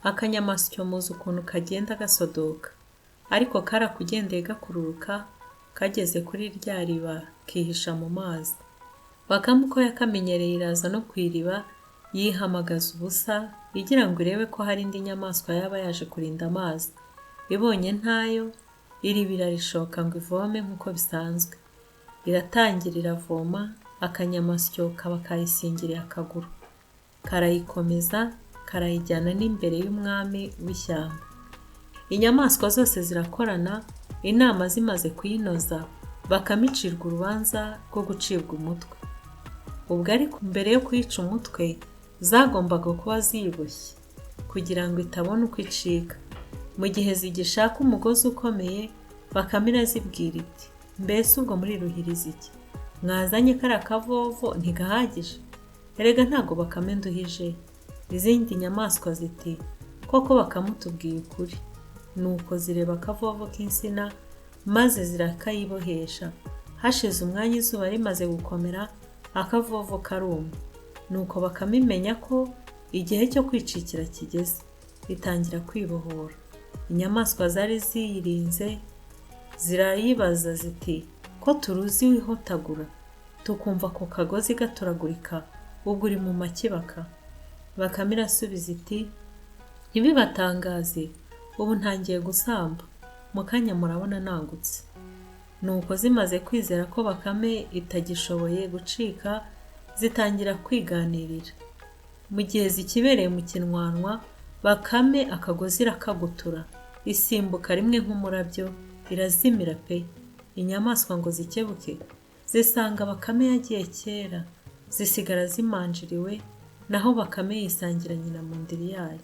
Akanyamasyo muzi ukuntu kagenda gasodoka, ariko karakugendeye gakururuka, kageze kuri rya riba kihisha mu mazi. Bakame uko yakamenyereye iraza no ku iriba yihamagaza ubusa, igira ngo irebe ko hari indi nyamaswa yaba yaje kurinda amazi. Ibonye ntayo, iriba irarishoka ngo ivome nk'uko bisanzwe. Iratangira iravoma, akanyamasyo kaba kayisingiriye akaguru. Karayikomeza, karayijyana n'imbere y'umwami w'ishyamba. Inyamaswa zose zirakorana, inama zimaze kuyinoza, Bakame icirwa urubanza rwo gucibwa umutwe. Ubwo ariko mbere yo kuyica umutwe, zagombaga kuba ziyiboshye, kugira ngo itabona uko icika. Mu gihe zigishaka umugozi ukomeye, Bakame irazibwira iti: "Mbese ubwo muriruhiriza iki? Mwazanye kariya kavovo ntigahagije? Erega ntabwo Bakame nduhije." Izindi nyamaswa ziti: "Koko Bakame utubwiye ukuri." Nuko zireba akavovo k'insina, maze zirakayibohesha. Hashize umwanya izuba rimaze gukomera, akavovo karuma. Nuko Bakame imenya ko igihe cyo kwicikira kigeze, itangira kwibohora. Inyamaswa zari ziyirinze zirayibaza ziti: "Ko turuzi wihotagura, tukumva ako kagozi gaturagurika, ubwo uri mu makibaka?" Bakame irasubiza iti: "Ntibibatangaze, ubu ntangiye gusamba, mu kanya murabona nagutse." Nuko zimaze kwizera ko Bakame itagishoboye gucika, zitangira kwiganirira. Mu gihe zikibereye mu kinwanwa, Bakame akagozi irakagutura, isimbuka rimwe nk'umurabyo, irazimira pe! Inyamaswa ngo zikebuke, zisanga Bakame yagiye kera, zisigara zimanjiriwe, naho Bakame yisangira nyina mu ndiri yayo.